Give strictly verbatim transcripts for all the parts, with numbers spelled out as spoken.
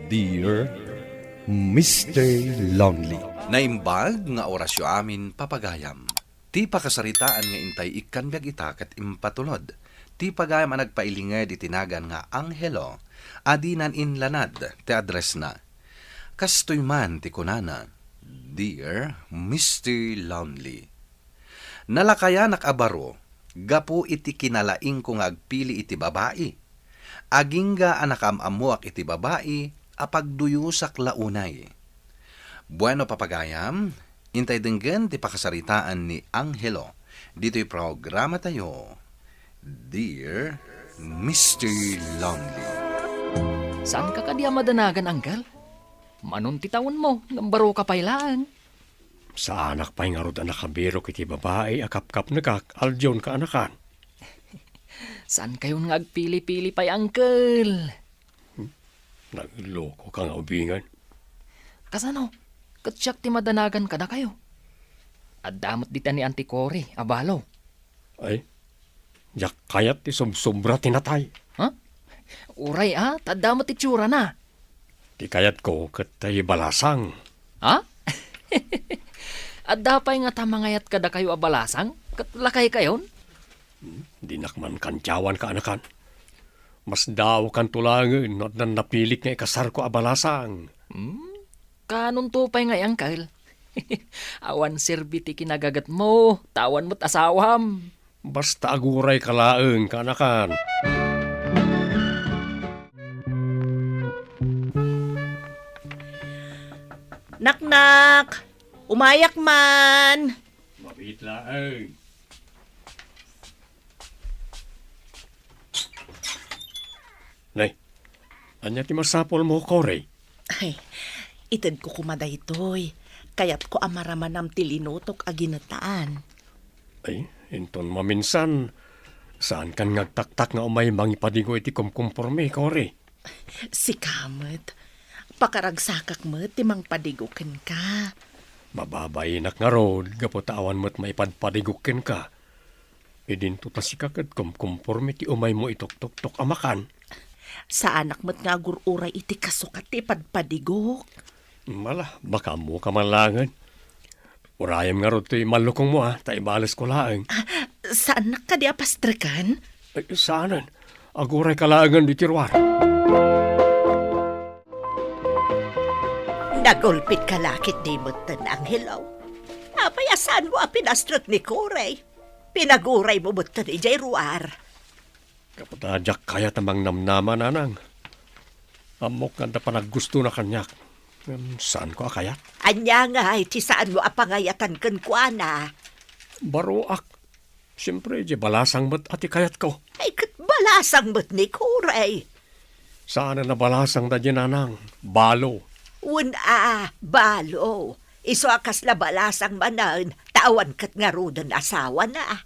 Dear Mister Lonely. Naimbag nga orasyo amin, papagayam. Ti pakasaritaan nga intay ikkan biag ita ket impatulod ti pagayam a nagpailinged iti nagan nga Angelo a dinan inlanad ti addressna. Kastoy man ti kunana, "Dear Mister Lonely, nalakayanak a baro gapu iti kinalaingko nga agpili iti babai. Agingga a nakaam-ammoak iti babai a pagduyosak la unay." Bueno, papagayam, intay denggen ti pakasaritaan ni Angelo ditoy programatayo, Dear Mister Lonely. Saanka kadi a madanagan, Angkel? Manon ti tawenmo, ngem baroka pay laeng. Saanak pay ngarud a nakabirok iti babai a kapkapnekak, Aljon, kaanakan. Saankayon nga agpili-pili pay, Angkel? Naglokoka nga ubingen. Kasano? Ket siak ti madanagan kadakayo. Adda met dita ni Auntie Cory a balo. Ay, diak kayat ti sobsobra ti natay. Ha? Uray a, ta adda met itsura na. Ti kayatko ket ti balasang. Ha? Adda pay ngata mangayat kadakayo a balasang? Ket lakaykayon? Dinak man kantiawan, kaanakan. Masdaokanto laengen no addan napilik nga ikasarko a balasang. Hmm? Kanonto pay ngay, Angkel? Awan serbi ti kinagagetmo, ta awan met asawam. Basta agurayka laeng, kaanakan. Naknak! Umayak man! Mabiit laeng. Nay, ania ti masapulmo, Cory? Ay, itedko koma daytoy. Kayatko a maramanam ti linutok a ginataan. Ay, inton maminsan, saankan nga agtaktak nga umay mangipadigo iti kumkumpormi, Cory. Sika met, pakaragsakak met ti mangpadigo kenka. Mababainak ngarud gapu ta awan met maipadpadigok kenka. Idinto ta sika ket kumkumpormi ti umaymo itoktok a makan. Saanak met nga agur-uray iti kasukat ti ipadpadigok. Mala, makaammoka man laengen. Urayem ngarud toy mallukongmo, a, ta ibalesko laeng. Ah, saannak kadi a pastreken? Ay, saanen. Agurayka laengen ditoy ruar. Nagulpitka la ketdi metten, Angelo. Apay a saanmo a pinastrek ni Cory? Pinaguraymo metten idiay ruar. Gapu ta diak kayat a mangnamnama, nanang. Ammok nga adda panaggustona kaniak. Ngem saanko a kayat. Ania ngay ti saanmo a pangayatan kenkuana? Baroak. Siempre, diay balasang met a ti kayatko. Ay, ket balasang met ni Cory. Saanen a balasang daydiay, nanang. Balo. Wen a, balo. Isu a kasla balasang manen, ta awan ket ngaruden asawana.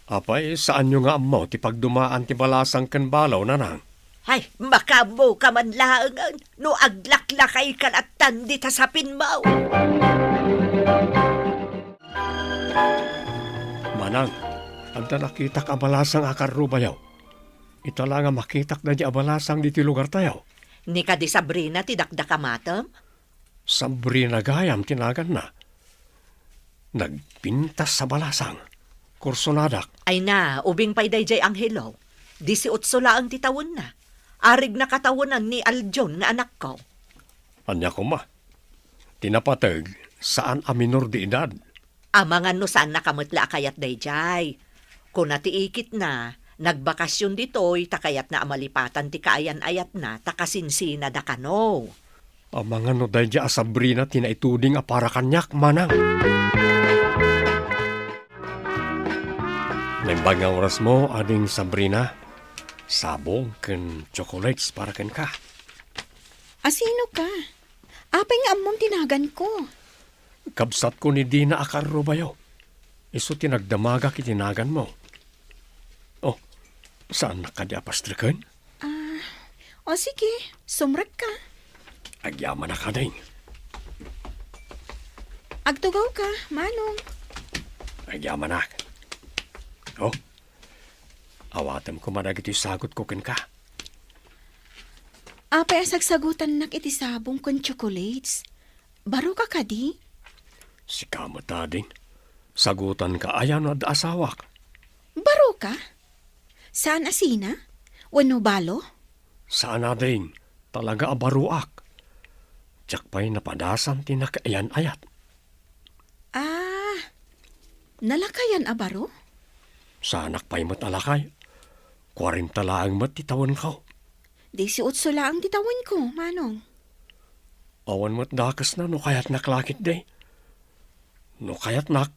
Apay, saanyo nga ammo ti pagdumaan ti balasang ken balo, nanang? Ay, makaammoka man laengen no aglaklakayka lattan dita sapinmo. Manang, adda nakitak a balasang a karrubayo. Ita la nga makitak daydiay a balasang ditoy lugartayo. Ni kadi Sabrina ti dakdakamatem? Sabrina gayam ti naganna. Nagpintas a balasang. Kursonadak. Ay na, ubing pay daydiay Angelo. Disiotso laeng ti tawenna. Arig nakatawenan ni Aljon nga anakko. Ania koma? Ti napateg, saan a minor de edad. Amangan no saannaka met la a kayat daydiay. Kuna ti ikitna, nagbakasyon ditoy ta kayatna a malipatan ti kaayan-ayatna ta kasinsinada kano. Amangan no daydiay a Sabrina ti naituding a para kaniak, manang. Naimbag nga orasmo, ading Sabrina. Sabong ken chocolates para kenka. Asino ka? Apay nga ammom ti naganko? Kabsatko ni Dina a karrubayo. Isu ti nagdamagak iti naganmo. Oh, saannak kadi a pastreken? Ah, o sige, sumrekka. Agyamanak, ading. Agtugawka, manong. Agyamanak. Oh, awatem koma dagitoy sagutko kenka. Apay a sagsagutannak iti sabong ken chocolates? Baroka kadi? Sika met ading. Sagutanka aya no adda asawak? Baroka? Saan a sina? Wenno balo? Saan ading. Talaga a baroak. Diak pay napadasan ti nakaayan-ayat. Ah, nalakayan a baro? Saanak pay met a lakay. Kuarenta laeng met ti tawenko. Disiotso laeng ti tawenko, manong. Awan met dakesna no kayatnak la ketdi. No kayatnak,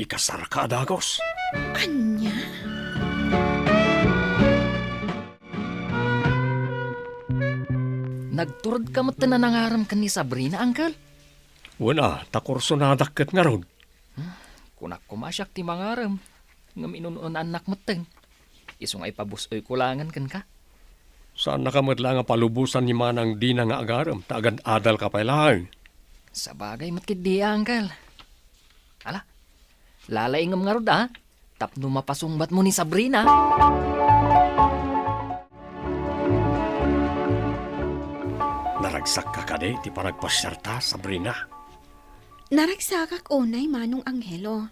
ikasarka a dagus. Ania? Nagturedka met a nangarem ken ni Sabrina, Uncle? Wen a, ta kursonadak ket ngarud. Hmm, kunak koma a siak ti mangarem, ngem inun-unaannak metten. Isu nga ipabus-oyko laengen kenka. Saannaka met la nga palubosan ni manang dina nga agarem, ta agad-adalka pay laeng. Sabagay met ketdi, Uncle. Ala, lalaingem ngarud, a, tapno mapasungbatmo ni Sabrina. Naragsakka kadi ti panagpasiarta, Sabrina? Naragsakak unay, Manong Angelo.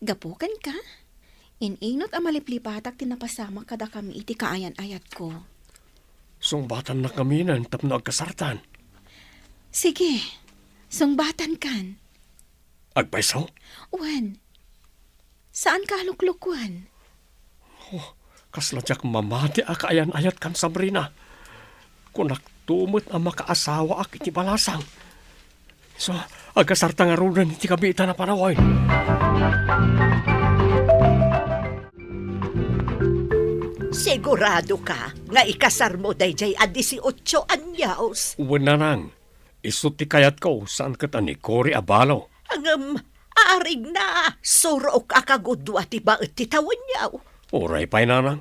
Gapu kenka, in-inut a maliplipatak ti napasamak kadakami iti kaayan-ayatko. Sungbatannak ngaminen tapno agkasartan. Sige, sungbatankan. Agpayso? Wen, saanka a luklukuen? Oh, kasla diak mamati a kaayan-ayatkan, Sabrina. Kunakto met a makaasawaak iti balasang. So, agkasarta ngaruden iti kabiitan a panawen. Siguradoka nga ikasarmo daydiay a disiotso anyos? Wen, nanang. Isu ti kayatko, saan ket a ni Cory a balo. Ngem, arigna, surok a kagudua ti baet ti tawenyo. Uray pay, nanang.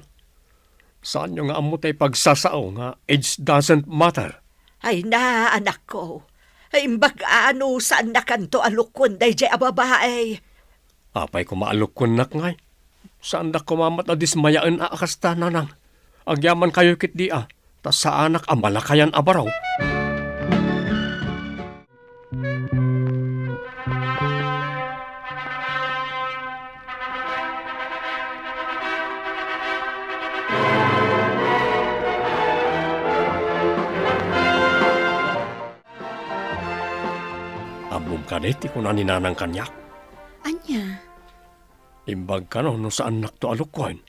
Saanyo nga ammo tay pagsasao nga age doesn't matter? Ay na, anakko. Imbag a no saannakanto a lukuen daydiay a babae. Apay koma a lukkuennak ngay? Saandak koma met a dismayaen a kasta, nanang. Agyamankayo ketdi a, ta saanak a malakayan a baro. Ammom kadi ti kuna ni nanang kaniak? Ania? Imbag kano no saannakto a lukkuen?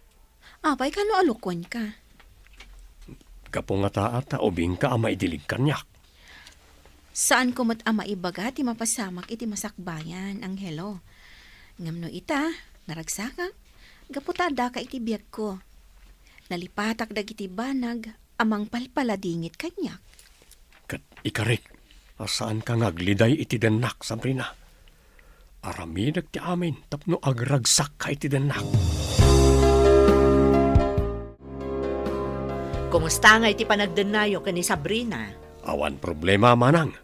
Apay kano a lukkuenka? Gapu ngata a ta ubingka a maidilig kaniak. Saanko met a maibaga ti mapasamak iti masakbayan, Angelo. Ngem no ita, naragsakak, gapu ta addaka iti biagko. Nalipatak dagiti banag a mangpalpaladingit kaniak. Ket ikarik a saanka nga agliday iti dennak, Sabrina. Aramidek ti amin tapno agragsakka iti dennak. Kumusta ngay ti panagdennayo ken ni Sabrina? Awan problema, manang.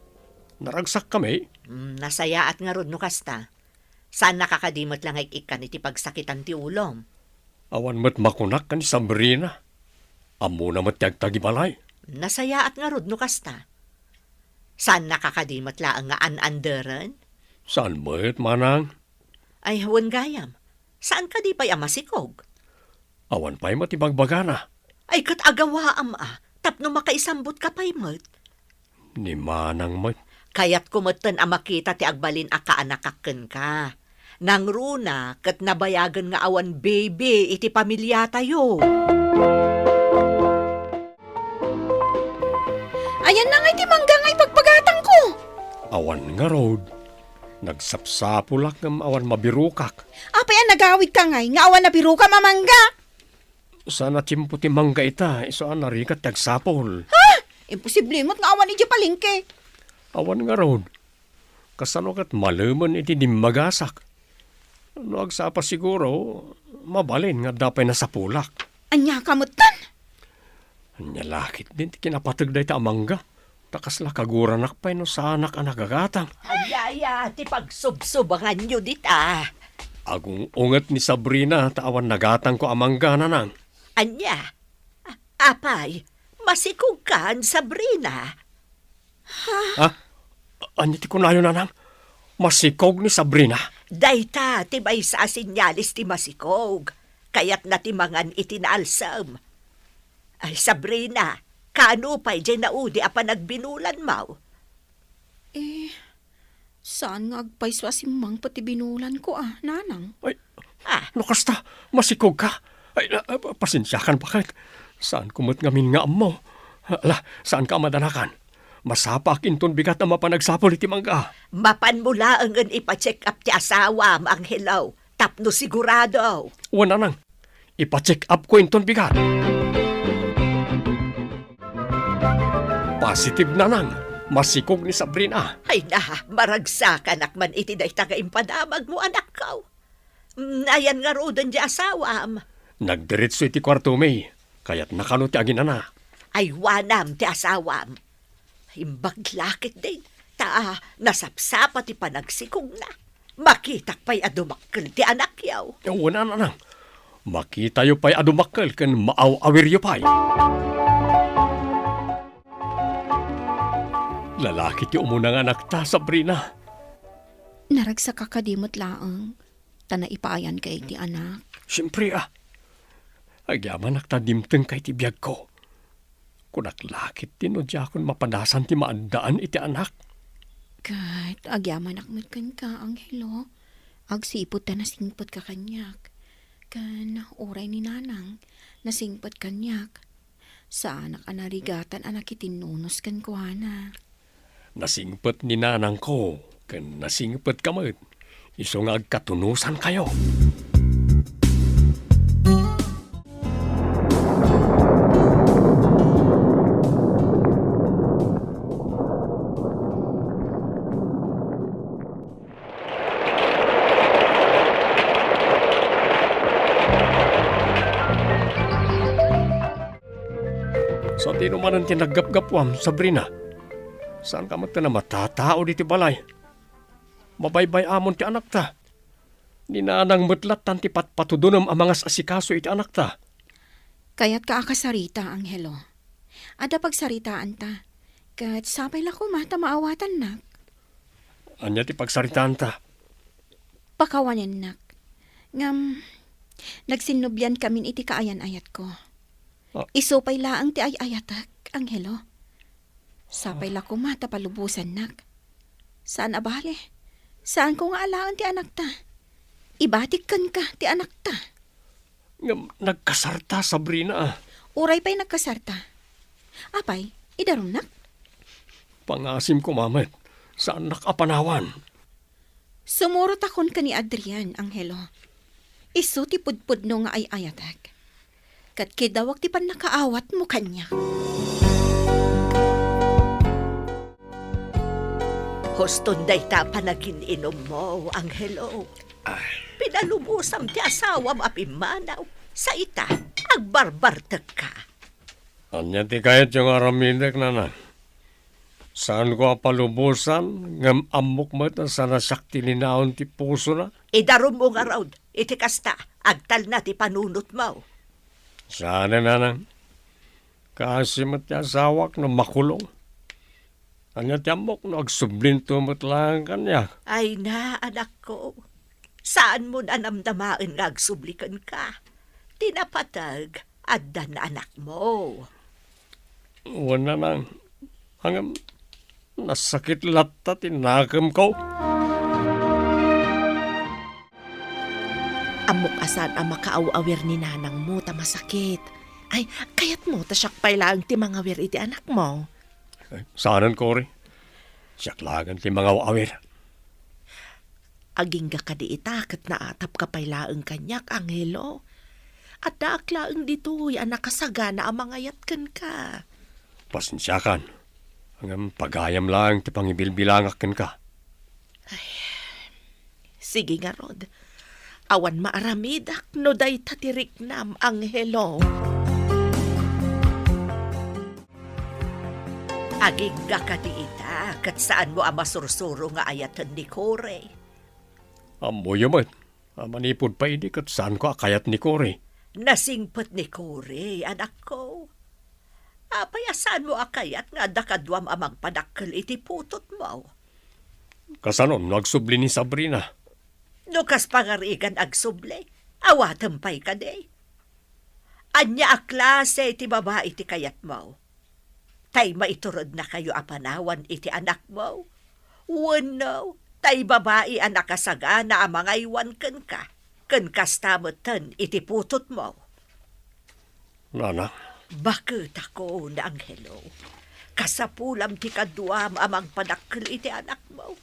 Naragsakkami. Mm, nasayaat ngarud no kasta. Saannaka kadi met la nga ik-ikkan iti pagsakitan ti ulom? Awan met makunak ken ni Sabrina. Ammona met ti agtagibalay. Nasayaat ngarud no kasta. Saannaka kadi met laeng nga an-anderen? Saan met, manang. Ay, wen gayam. Saan kadi pay a masikog? Awan pay met ibagbagana. Ay, ket agawaam a, tapno makaisambutka pay met. Ni manang met. Kayatko metten a makita ti agbalin a kaanakak kenka. Nangruna ket nabayagen nga awan baby iti pamiliatayo. Ayanna ngay ti mangga nga ipagpagatangko? Awan ngarud. Nagsapsapulak ngem awan mabirokak. Apay a nagawidka ngay nga awan nabirokam a mangga? Saan a tiempo ti mangga ita, isu a narigat ti agsapul. Ha? Imposible met nga awan idiay palengke. Awan ngarud. Kasano ket malemen iti dimmagasak? No agsapa siguro, mabalin nga adda pay nasapulak. Ania ka metten? Ania la ketdin ti kinapateg dayta a mangga? Ta kasla kaguranak pay no saanak a nagagatang. Ania, aya ti pagsubsubanganyo dita? Agung-unget ni Sabrina ta awan nagatangko a mangga, nanang. Ania? A-, apay, Masikogkan, Sabrina. Ha? Ania ti kunayo, nanang? Masikog ni Sabrina? Dayta ti maysa a senyales ti masikog. Kayatna ti mangan iti naalsem. Ay, Sabrina, kaano pay diay naudi a panagbinulanmo? Eh, saan nga agpayso a simmangpet ti binulanko, a, nanang? Ay, ah, no kasta, masikogka. Ay, ah, ah, pasensiakan, baket. Saanko met ngamin nga ammo. Ala, saanka a madanakan. Masapaak inton bigat a mapan agsapul iti mangga. Mapanmo laengen ipa-check up ti asawam, Angelo, tapno sigurado. Wen, nanang. Ipa-check up ko inton bigat. Positive, nanang. Masikog ni Sabrina. Ay na, maragsakanak man iti dayta nga impadamagmo, anakko. Mm, ayan ngaruden ti asawam? Nagdiretso iti kuartomi. Kayatna kano ti aginana. Ay, wanam ti asawam. Imbag la ketdi, ta nasapsapa ti panagsikogna. Makitak pay a dumakkel ti anakyo. Wen, nanang. Makitayo pay a dumakkel ken maaw-awiryo pay. Lalaki ti umuna nga anakta, Sabrina. Naragsaka kadi met laeng ta naipaayanka iti anak? Siempre, a. Agyamanak ta dimtengka iti biagko. Kunak la ketdi no diakon mapadasan ti maaddaan iti anak. Ket agyamanak met kenka, Angelo. Agsipud ta nasingpetka kaniak. Ken uray ni nanang, nasingpet kaniak. Saanak a narigatan a nakitinnunos kenkuana. Nasingpet ni nanangko ken nasingpetka met, isu nga agkatunosankayo. Sadino manen ti naggapgapuam, Sabrina? Saanka met a matatao ditoy balay? Mabaybay-amon ti anakta. Ni nanang met lattan ti patpatudonem a mangas-asikaso iti anakta. Kayatka a kasarita, Angelo. Adda pagsaritaanta. Ket sapay la koma ta maawatannak. Ania ti pagsaritaanta? Pakawanennak. Ngem, nagsinnubliankamin iti kaayan-ayatko. Ah. Isu pay laeng ti ay-ayatek, Angelo. Sapay la koma ta palubosannak. Saan a bale, saanko nga alaen ti anakta. Ibatik kenka ti anakta. Ngem nagkasarta, Sabrina. Uray pay nagkasarta. Apay, idarumnak? Pangasim koma met, saannak a panawan. Sumurotakon ken ni Adrian, Angelo. Isu ti pudpudno nga ay-ayatek. Ket kidawak ti pannakaawatmo kaniak. Huston dayta a panagin-inummo, Angelo. Ay. Pinalubosam ti asawam a pimmanaw. Sa ita, agbarbartekka. Ania ti kayatyo nga aramidek, nanang? Saanko a palubosan, ngem ammok met a saan a siak ti linaon ti pusona? Idarummo ngarud, iti kasta, agtalna ti panunotmo. Saanen, nanang. Kaasi met ti asawak no makulong. Ania ti ammok no agsublinto met laeng kaniak? Ay na, anakko. Saanmon a namnamaen nga agsubli kenka. Ti napateg, addan anakmo. Wen, nanang. Ngem, nasakit latta ti nakemko. Ammok a saan a makaaw-awir ni nanangmo ta masakit. Ay, kayatmo ta siak pay laeng ti mangawir iti anakmo? Ay, saanen, Cory. Siak laeng ti mangaw-awir. Agingga kadi ita ket naatapka pay laeng kaniak, Angelo. Addaak laeng ditoy a nakasagana a mangayat kenka. Pasensiakan. Ngem pagayam laeng ti pangibilbilangak kenka. Ay, sige ngarud. Awan maaramidak no dayta ti riknam, Angelo. Agingga kadi ita, ket saanmo a masursuro nga ayaten ni Cory? Ammoyo met a manipud pay idi ket saanko a kayat ni Cory. Nasingpet ni Cory, anakko. Apay a saanmo a kayat nga adda kaduam a mangpadakkel iti putotmo? Kasanon no agsubli ni Sabrina? No kas pangarigan agsubli, awatem pay kadi. Ania a klase ti babai ti kayatmo? Tay maiturednakayo a panawan iti anakmo? Wenno, tay babai a nakasagana a mangaywan kenka, ken kasta metten iti putotmo? Nanang. Baketako, Angelo. Kasapulam ti kaduam a mangpadakkel iti anakmo.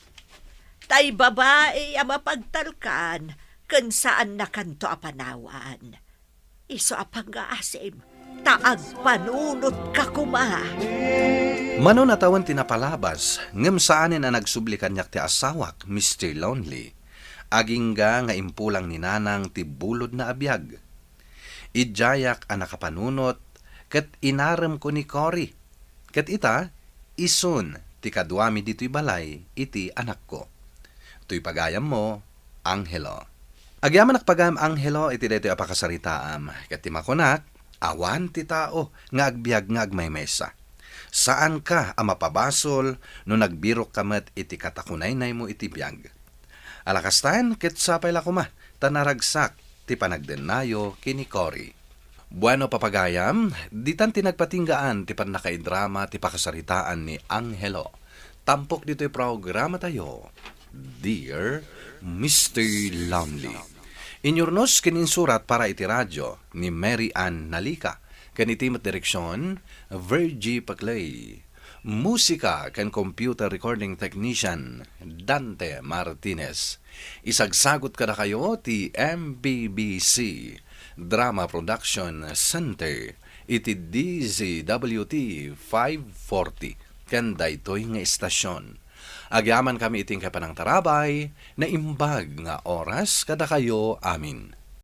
Tay babai a mapagtalkan, ken saannakanto a panawan. Isu a pangngaasim, ta agpanunotka koma. Mano natawen ti napalabas, ngem saanen a nagsubli kaniak ti asawak, Mister Lonely. Agingga nga impulang ni Nanang ti bulodna a biag. Idiayak a nakapanunot ket inaremko ni Cory. Ket ita, isun ti kaduami ditoy balay iti anakko. Toy pagayammo, Angelo. Agyamanak pagayam, Angelo, iti daytoy a pakasaritaam, ket ti makunak, awan ti tao nga agbiag nga agmaymaysa. Saanka a mapabasol no nagbirokka met iti katakunaynaymo iti biag. Ala kastaen, ket sapay la koma ta naragsak ti panagdennayo ken ni Cory. Bueno, papagayam, ditan ti nagpatinggaan ti pannakaidrama ti pakasaritaan ni Angelo. Tampok ditoy programatayo, Dear Mister Lonely. Inyurnos ken insurat para iti radio ni Mary Ann Nalica, ken iti met direksion, Virgie Paclay. Musika ken computer recording technician, Dante Martinez. Isagsagot kadakayo ti M B B C Drama Production Center iti D Z W T five forty ken daytoy nga istasion. Agyamankami iti inkay panangtarabay, naimbag nga oras kadakayo amin.